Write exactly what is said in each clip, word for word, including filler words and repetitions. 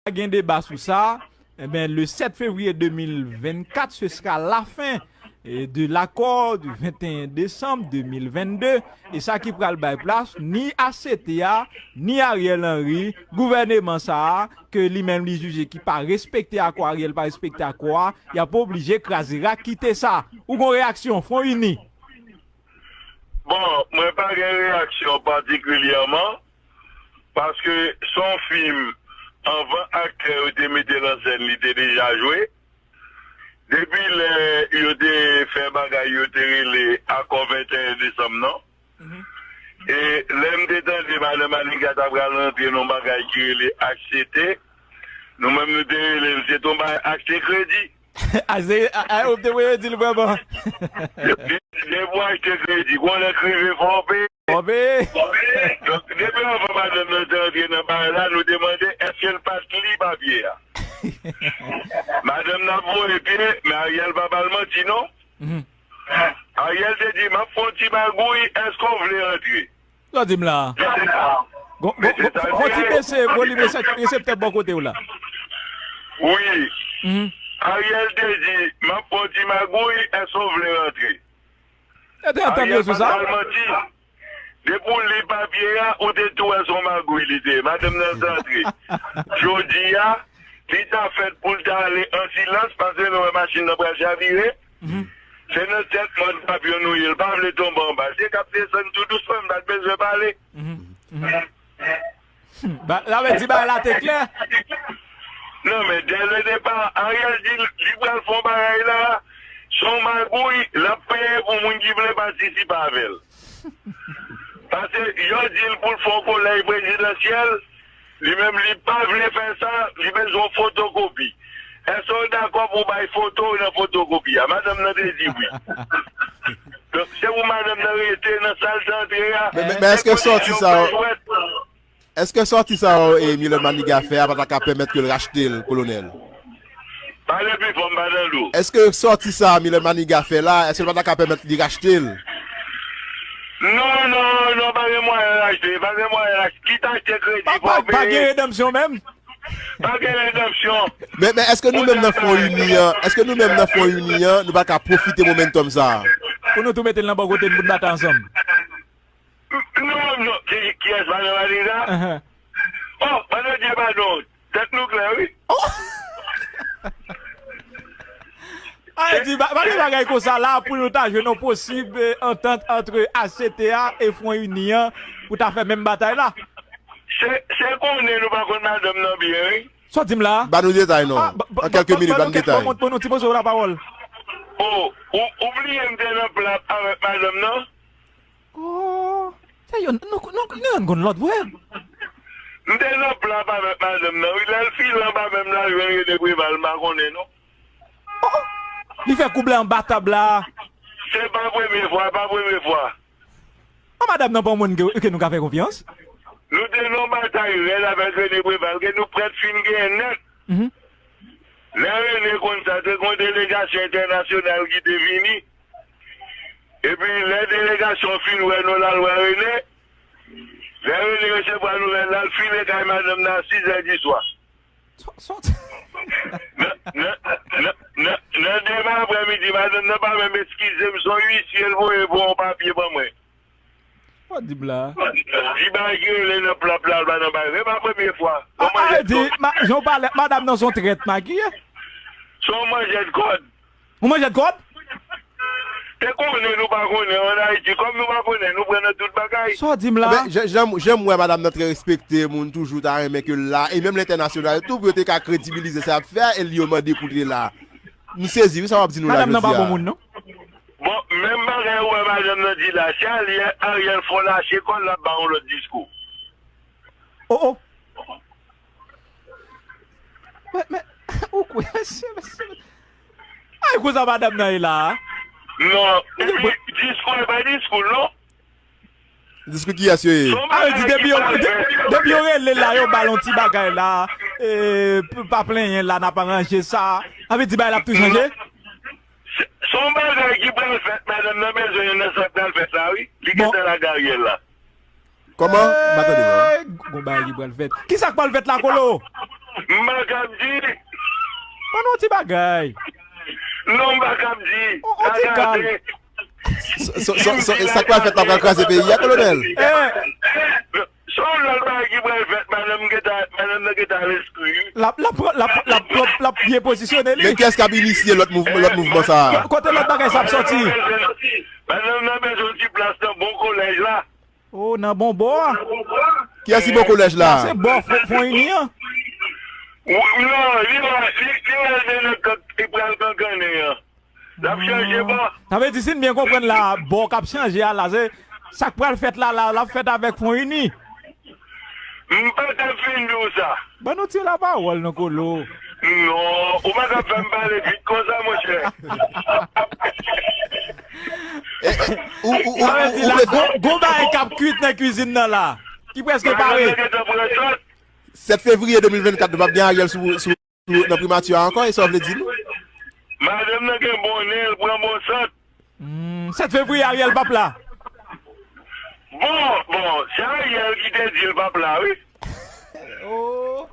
Gen deba sou sa. Ebyen, le sept février deux mille vingt-quatre, ce sera la fin, eh, de l'accord du vingt et un décembre deux mille vingt-deux. E sa ki pral bay plas, ni H C T a, ni Ariel Henry, gouvèneman sa a, ke li menm li jije ki pa respekte akò, Ariel pa respekte akò a, y ap oblije kraze rak kite sa. Ou gon reyaksyon, Front Uni? Bon, mwen pa gen reyaksyon patikilyèman, paske se yon fim anvan aktè yo te mete l an sèn, li te deja jwe. Depi lè yo te fè bagay yo te rele akò venteyen desanm nan. E lè m te tande madan Maniga ta pral rantre nan yon bagay ki rele H C T, nou menm nou te rele l se t on bagay achte kredi. Ase, a, a, ou te voye di l vrèman. Depi w achte kredi, konnen k rive fò w peye. Fò w peye. Donk, depi anvan madanm nan te antre nan bagay la, nou te mande èske l pa t li papye a. Madanm nan ap voye pye, men Ariel pa ba l manti non. Ariel te di, m ap fè yon ti magouy, èske w vle rantre? Sa w di m la a? Gon, gon, gon, fò w ti bese volim resèp-, reseptè bò kote w la. Wi. Ariel te di, m ap fè yon ti magouy, èske w vle rantre? E te antann yo sou sa? Ariel pa t ba l manti. Depi w li papye a, ou te tou wè se yon magouy li te ye. Madanm nan te antre. Jodi a, li ta fèt pou l ta ale an silans, paske nou wè machin nan pral chavire. Se nan tèt mòn papyon nou ye, l pa vle tonbe anba. Se k ap desann tou dousman, m pa t bezwen pale. Ba, sa vle di bagay la te klè? Non, men dès le départ, Ariel di l, li pral fè yon bagay la, se yon magouy, l ap peye pou moun ki vle patisipe avè l. Paske yo di l pou l fè yon kolèj prezidansyèl, li menm li pa vle fè sa, li bezwen yon fotokopi. Èske w dakò pou w bay foto w nan fotokopi a? Madanm nan te di wi. Donk, se pou madanm nan rete nan sa l te antre a. Men, men, men èske sòti sa yo, èske sòti sa yo, e, Milan Maniga fè a pa ta ka pèmèt ke l rachte l, kolonèl? Pale pi fò, m pa tande w. Èske sòti sa a Milan Maniga fè la, èske l pa ta ka pèmèt li rachte l? Non, non, non, pa gen mwayen rachte, pa gen mwayen rachte. Kit achte kredi, fò w peye. Pa gen redanmsyon menm? Pa gen redanmsyon. Men, men èske nou menm nan Front Uni an, èske nou menm nan Front Uni an, nou pa ka pwofite momentum sa a? Pou nou tou mete l nan bò kote n pou n batay ansanm. Non, non, ki, kiyès, madan Maniga? Oh, madan Dye padon, tèt nou klè, wi. A, di, pa, pa gen bagay konsa la pou nou ta jwenn yon posib, eh, antant antre H C T a e Front Uni an pou ta fè menm batay la. Se, se konnen nou pa konn madanm nan byen, wi. Sa w di m la a? Ba nou detay non. An kèlke minit, ba nou detay. Ban nou ti poze w lapawòl. Oh, ou, ou bliye m te nan pla avèk madanm nan? Oh, se yo, nou, nou, nou, nou konn lòt vre. M te nan pla avèk madanm nan, wi, lè l file anba men m la jwenn Rene Preval, m pa konnen non. Oh, li fè koub la anba tab la. Se pa premye fwa, pa premye fwa. An madanm nan pa yon moun ke, ke nou ka fè konfyans? Nou te nan batay rèd avèk Rene Preval, ke nou prèt fin genyen nèt. Lè Rene konn sa, te gon delegasyon entènasyonal ki te vini. Epi lè delegasyon fin wè nou, l al wè Rene. Lè Rene resevwa nouvèl la, l file kay madanm nan a sis è di swa. Nan, nan, nan, nan, nan demen aprèmidi, madanm nan pa menm eskize m, se yon uisye l voye pou yon papye ban mwen. Sa w di m la a? Di bagay ki rele nan plap la, l pa nan bagay. Se pa premye fwa. Bon, A, a, di, ma, jan w pale, madanm nan se yon trèt, makiye. Se yon manjèt kòd. Yon manjèt kòd? Te konnen nou pa konnen, ann Ayiti, kòm nou pa konnen, nou pran nan tout bagay. Sa w di m la a? Jan, jan, jan m wè madanm nan trè respekte, moun toujou ta renmen ke l la, e menm lentènasyonal tou, pou yo te ka kredibilize sa y ap fè a, e li yo mande pou l te la. M sezi, wi, sa w ap di nou la jodi a. Madanm nan pa bon moun, non. Bon, menm bagay ou wè madanm nan di la, si Ariel, Ariel fò lache kò l, l ap ba yon lòt diskou. Oh, oh. Men, men, ou kwè, mesye, mesye. Ay, konsa madanm nan ye la a. Non, epi diskou e pa diskou l, non. Diskou kiyès yo ye? A vle di, depi yo, de-, depi yo rele la, yo ba l yon ti bagay la, e, p-, pa plenyen la, n ap aranje sa. Sa vle di, bagay la ap tou chanje? Se, se yon bagay ki pral fèt, madanm nan bezwen yo nan sa k pral fèt la, wi. Li gentan lage Ariel la. Kòman? M pa tande non. Ey, gon bagay ki pral fèt. Kisa k pral fèt la, Kolo? M pa kab di. Ban nou yon ti bagay. Non, m pa kab di. On- on ti kal. Gade. So- so- so- so- Sa k pral fèt la pral kraze peyi a, kolonèl? Eh, Se yon lòt bagay ki pral fèt, madanm nan gentan, madanm nan gentan al enskri. L ap l ap pran- l ap l ap pran- l ap byen pozisyone li. Men kiyès k ap inisye lòt mouv- lòt mouvman sa a? Kote lòt bagay sa ap sòti? Madanm nan bezwen yon ti plas nan bon kolèj la. Oh, nan bon bò a. Kiyès ki bon kolèj la? Se bò Fon- Fon Ini an. Ou- Non, li va- li li rete nan kant li pral kankannen an. L ap chanje bò. Sa vle di, si n byen konprann la, bò k ap chanje a la, se sa k pral fèt la, la, l ap fèt avèk Fon Ini. M pa t ap fin di w sa. Ban nou ti lapawòl, non, Kolo. Non, ou pa ka fè m pale vit konsa, monchè. Ou ou- ou- Sa vle ou- di ou la, vle gon gon bagay k ap kuit nan kwizin nan la. Ki prèske pare. Madanm nan gentan pran sòt. Sèt fevriye de mil vennkat, nou p ap gen Ariel sou, sou, sou, nan primati a ankò, e sa w vle di nou? Madanm nan gen bon nen, l pran bon sant. Hmm, sèt fevriye, Ariel p ap la. Bon, bon, se Ariel ki te di l p ap la, wi. Oh,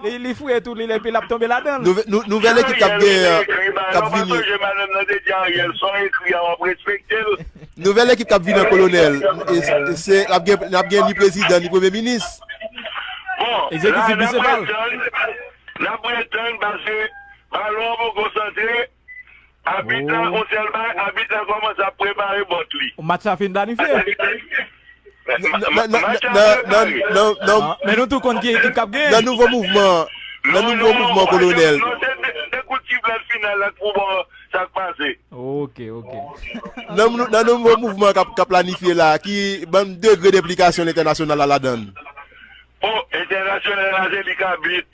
li, li fouye tou, li, epi l ap tonbe ladan l. Nouve- nou- Nouvèl ekip k ap gen, k ap vini. Madanm nan te di Ariel, sa w ekri a, w ap respekte l. Nouvèl ekip k ap vini an, kolonèl. E- e Se, n ap gen, n ap gen ni prezidan, ni premye minis. Bon, Egzekitif la, n ap minisipal. ret tann, n ap ret tann paske balon an poko santre. Abit la, Oh. On sèl bay, abit la kòmanse ap prepare bòt li. Match la fin planifye. Nan- nan- nan- nan- nan- nan- nan- Ah, men nou tou konn ki ekip k ap Nan genyen. nouvo mouvman, nan nouvo mouvman, kolonèl. Non, se de- de kout siflèt final la k pou bon sa k pase. Ok, ok. Nan nou- nan nouvo mouvman k ap k ap planifye la, ki ban degre d enplikasyon l entènasyonal la ladan l? Bon, entènasyonal la, se li k abit.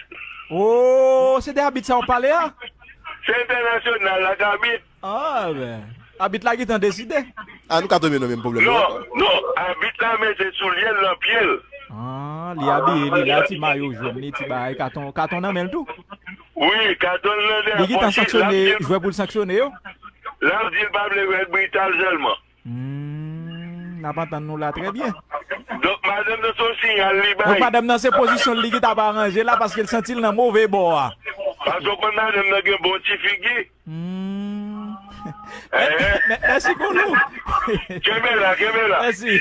Oh, se de abit sa w pale a? Se entènasyonal la k abit. Ah, ben. Abit la gentan deside. A, nou ka tonbe nan menm pwoblèm Non, nan. Non, abit la mete soulye l nan pye l. Ah, li abiye, li la, ti mayo jòn, li ti bagay, katon, katon nan men l tou. Wi, katon nan Li gentan sanksyone jwè pou l sanksyone yo. L ap di l pa vle Red Brital sèlman. Hmm, n ap antann nou la trè byen. Donk, madanm nan se yon siyal li Donk, bay. Madanm nan se pozisyon li ki t ap aranje la paske l santi l nan move bò a. Paske w konn madanm nan gen bon ti figi. Hmm. Eh. Mè- Mèsi, Kolo. Kenbe la, kenbe la. Mèsi.